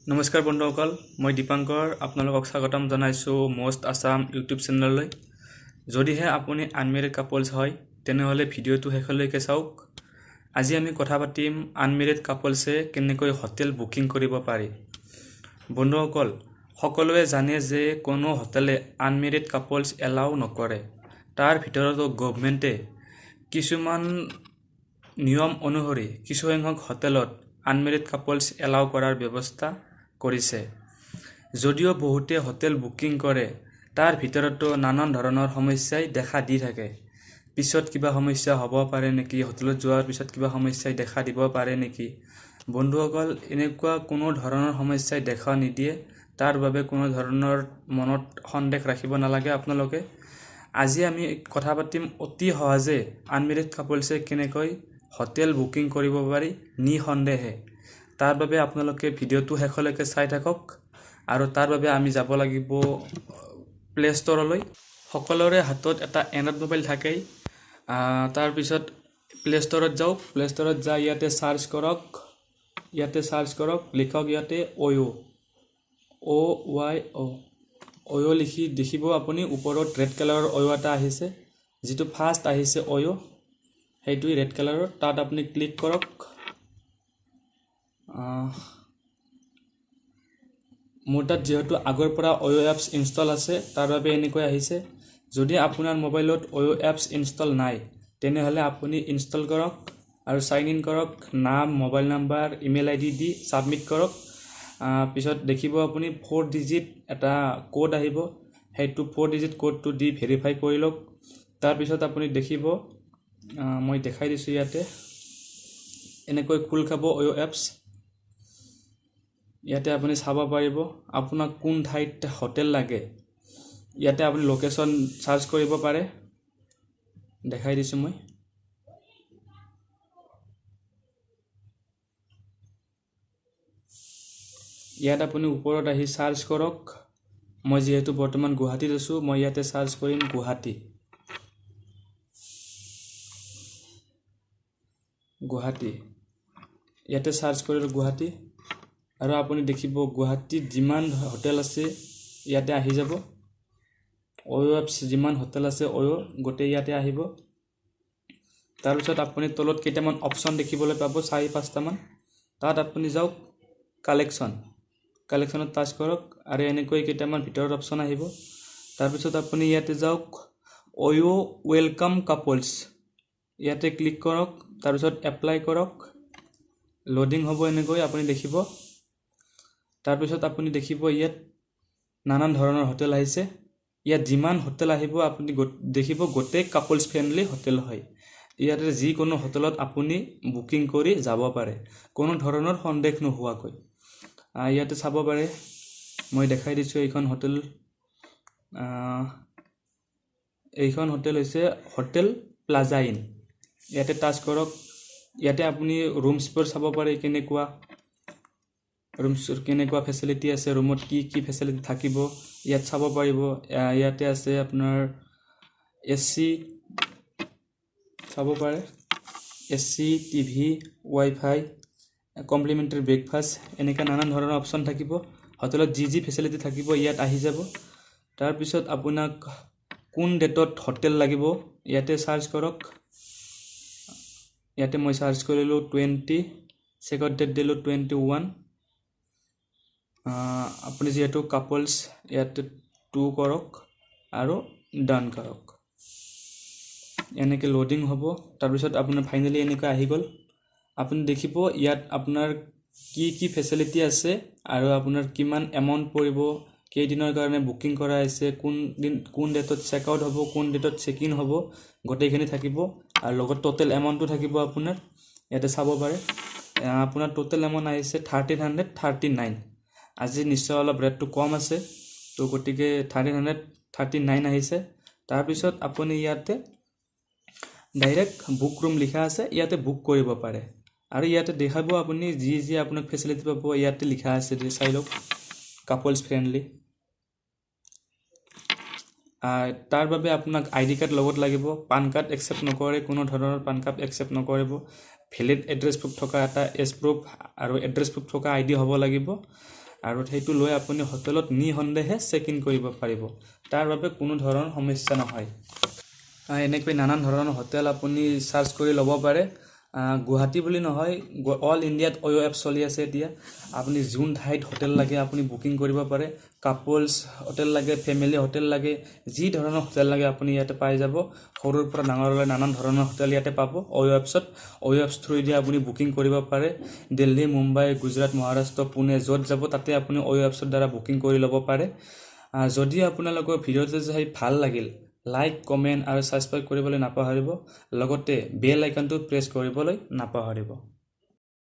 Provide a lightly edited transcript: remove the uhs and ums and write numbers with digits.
নমস্কাৰ বন্ধুসকল, মই দীপাংকৰ আপোনালোকক স্বাগতম জনাইছোঁ মষ্ট আছাম ইউটিউব চেনেললৈ। যদিহে আপুনি আনমেৰিড কাপলছ হয়, তেনেহ'লে ভিডিঅ'টো শেষলৈকে চাওক। আজি আমি কথা পাতিম আনমেৰিড কাপলছে কেনেকৈ হোটেল বুকিং কৰিব পাৰি। বন্ধুসকল, সকলোৱে জানে যে কোনো হোটেলে আনমেৰিড কাপলছ এলাউ নকৰে। তাৰ ভিতৰতো গভমেণ্টে কিছুমান নিয়ম অনুসৰি কিছুসংখ্যক হোটেলত আনমেৰিড কাপলছ এলাউ কৰাৰ ব্যৱস্থা কৰিছে। যদিও বহুতে হোটেল বুকিং কৰে, তাৰ ভিতৰতো নানান ধৰণৰ সমস্যাই দেখা দি থাকে। পিছত কিবা সমস্যা হ'ব পাৰে নেকি, হোটেলত যোৱাৰ পিছত কিবা সমস্যাই দেখা দিব পাৰে নেকি? বন্ধুসকল, এনেকুৱা কোনো ধৰণৰ সমস্যাই দেখা নিদিয়ে। তাৰ বাবে কোনো ধৰণৰ মনত সন্দেহ ৰাখিব নালাগে আপোনালোকে। আজি আমি কথা পাতিম অতি সহজে আনমেৰিড কাপলছে কেনেকৈ হোটেল বুকিং কৰিব পাৰি নিঃসন্দেহে। তাৰ বাবে আপোনালোকে ভিডিঅ'টো শেষলৈকে চাই থাকক। আৰু তাৰ বাবে আমি যাব লাগিব প্লে ষ্ট'ৰলৈ। সকলোৰে হাতত এটা এণ্ড্ৰইড মোবাইল থাকেই। তাৰপিছত প্লে ষ্ট'ৰত যাওক। প্লে ষ্ট'ৰত যাই ইয়াতে চাৰ্চ কৰক, ইয়াতে চাৰ্চ কৰক, লিখক ইয়াতে অ'য়', অ' ৱাই অ', অ'য়' লিখি দেখিব আপুনি ওপৰত ৰেড কালাৰৰ অ'য়' এটা আহিছে। যিটো ফাৰ্ষ্ট আহিছে অ'য়', সেইটোৱে ৰেড কালাৰৰ, তাত আপুনি ক্লিক কৰক। মোৰ তাত যিহেতু আগৰ পৰা অ'য়' এপছ ইনষ্টল আছে, তাৰ বাবে এনেকৈ আহিছে। যদি আপোনাৰ মোবাইলত অ'য়' এপছ ইনষ্টল নাই, তেনেহ'লে আপুনি ইনষ্টল কৰক আৰু চাইন ইন কৰক। নাম, মোবাইল নাম্বাৰ, ইমেইল আই ডি দি ছাবমিট কৰক। পিছত দেখিব আপুনি 4 ডিজিট এটা ক'ড আহিব, সেইটো 4 ডিজিট ক'ডটো দি ভেৰিফাই কৰি লওক। তাৰপিছত আপুনি দেখিব, মই দেখাই দিছোঁ, ইয়াতে এনেকৈ খোল খাব অ'য়' এপছ। ইয়াতে আপুনি চাব পাৰিব আপোনাক কোন ঠাইত হোটেল লাগে। ইয়াতে আপুনি লোকেশ্যন চাৰ্চ কৰিব পাৰে, দেখাই দিছোঁ মই। ইয়াত আপুনি ওপৰত আহি চাৰ্চ কৰক। মই যিহেতু বৰ্তমান গুৱাহাটীত আছোঁ, মই ইয়াতে চাৰ্চ কৰিম গুৱাহাটী। গুৱাহাটী ইয়াতে চাৰ্চ কৰিলোঁ গুৱাহাটী, আৰু আপুনি দেখিব গুৱাহাটীত যিমান হোটেল আছে ইয়াতে আহি যাব। অ'য়' এপছ যিমান হোটেল আছে অ'য়' গোটেই ইয়াতে আহিব। তাৰপিছত আপুনি তলত কেইটামান অপশ্যন দেখিবলৈ পাব, 4-5টামান। তাত আপুনি যাওক কালেকশ্যন, কালেকশ্যনত টাচ কৰক আৰু এনেকৈ কেইটামান ভিতৰত অপশ্যন আহিব। তাৰপিছত আপুনি ইয়াতে যাওক অ'য়' welcome couples, ইয়াতে ক্লিক কৰক। তাৰপিছত এপ্লাই কৰক, লোডিং হ'ব এনেকৈ আপুনি দেখিব। তাৰপিছত আপুনি দেখিব ইয়াত নানান ধৰণৰ হোটেল আহিছে। ইয়াত যিমান হোটেল আহিব আপুনি দেখিব গোটেই কাপলছ ফ্ৰেণ্ডলি হোটেল হয়। ইয়াতে যিকোনো হোটেলত আপুনি বুকিং কৰি যাব পাৰে কোনো ধৰণৰ সন্দেহ নোহোৱাকৈ। ইয়াতে চাব পাৰে, মই দেখাই দিছোঁ এইখন হোটেল। এইখন হোটেল হৈছে হোটেল প্লাজা ইন। ইয়াতে টাচ কৰক। ইয়াতে আপুনি ৰুমছবোৰ চাব পাৰে, কেনেকুৱা ৰুমছ, কেনেকুৱা ফেচিলিটি আছে, ৰুমত কি কি ফেচিলিটি থাকিব ইয়াত চাব পাৰিব। ইয়াতে আছে আপোনাৰ এ চি চাব পাৰে, A C, TV, wifi, complimentary breakfast, এনেকুৱা নানান ধৰণৰ অপশ্যন থাকিব। হোটেলত যি যি ফেচিলিটি থাকিব ইয়াত আহি যাব। তাৰপিছত আপোনাক কোন ডেটত হোটেল লাগিব ইয়াতে চাৰ্চ কৰক। ইয়াতে মই চাৰ্চ কৰিলোঁ 20, ছেকেণ্ড ডেট দিলোঁ 21। আপুনি যিহেতু কাপলছ, ইয়াতে 2 কৰক আৰু ডান কৰক। এনেকৈ লোডিং হ'ব। তাৰপিছত আপোনাৰ ফাইনেলি এনেকৈ আহি গ'ল। আপুনি দেখিব ইয়াত আপোনাৰ কি কি ফেচিলিটি আছে আৰু আপোনাৰ কিমান এমাউণ্ট পৰিব, কেইদিনৰ কাৰণে বুকিং কৰা হৈছে, কোন দিন কোন ডেটত চেক আউট হ'ব, কোন ডেটত চেক ইন হ'ব, গোটেইখিনি থাকিব। আৰু লগত টোটেল এমাউণ্টটো থাকিব আপোনাৰ, ইয়াতে চাব পাৰে। আপোনাৰ টোটেল এমাউণ্ট আহিছে 1339। আজি নিশ্চয় অলপ ৰেটটো কম আছে, তো গতিকে 1339 আহিছে। তাৰপিছত আপুনি ইয়াতে ডাইৰেক্ট বুক ৰুম লিখা আছে, ইয়াতে বুক কৰিব পাৰে। আৰু ইয়াতে দেখাব আপুনি যি যি আপোনাক ফেচিলিটি পাব ইয়াতে লিখা আছে, চাই লওক, কাপলছ ফ্ৰেণ্ডলি। তাৰ বাবে আপোনাক আই ডি কাৰ্ড লগত লাগিব, পান কাৰ্ড একচেপ্ট নকৰে, কোনো ধৰণৰ পান কাৰ্ড একচেপ্ট নকৰিব। ভেলিড এড্ৰেছ প্ৰুফ থকা এটা এজ প্ৰুফ আৰু এড্ৰেছ প্ৰুফ থকা আই ডি হ'ব লাগিব। আৰু সেইটো লৈ আপুনি হোটেলত নিঃসন্দেহে চেক ইন কৰিব পাৰিব। তাৰ বাবে কোনো ধৰণৰ সমস্যা নহয়। এনেকৈ নানান ধৰণৰ হোটেল আপুনি চাৰ্চ কৰি ল'ব পাৰে। গুৱাহাটী বুলি নহয়, অল ইণ্ডিয়াত অ'য়' এপ চলি আছে। এতিয়া আপুনি যোন ঠাইত হোটেল লাগে, আপুনি বুকিং কৰিব পাৰে। কাপলছ হোটেল লাগে, ফেমিলি হোটেল লাগে, যি ধৰণৰ হোটেল লাগে, আপুনি ইয়াতে পাই যাব। সৰুৰ পৰা ডাঙৰলৈ নানান ধৰণৰ হোটেল ইয়াতে পাব অ'য়' এপছত। অ'য়' এপছ থ্ৰুৱেদি আপুনি বুকিং কৰিব পাৰে। দিল্লী, মুম্বাই, গুজৰাট, মহাৰাষ্ট্ৰ, পুনে, য'ত যাব তাতে আপুনি অ'য়' এপছৰ দ্বাৰা বুকিং কৰি ল'ব পাৰে। যদি আপোনালোকৰ ভিডিঅ'টো চাই ভাল লাগিল, লাইক, কমেণ্ট আৰু ছাবস্ক্ৰাইব কৰিবলৈ নাপাহৰিব। লগতে বেল আইকনটো প্ৰেছ কৰিবলৈ নাপাহৰিব।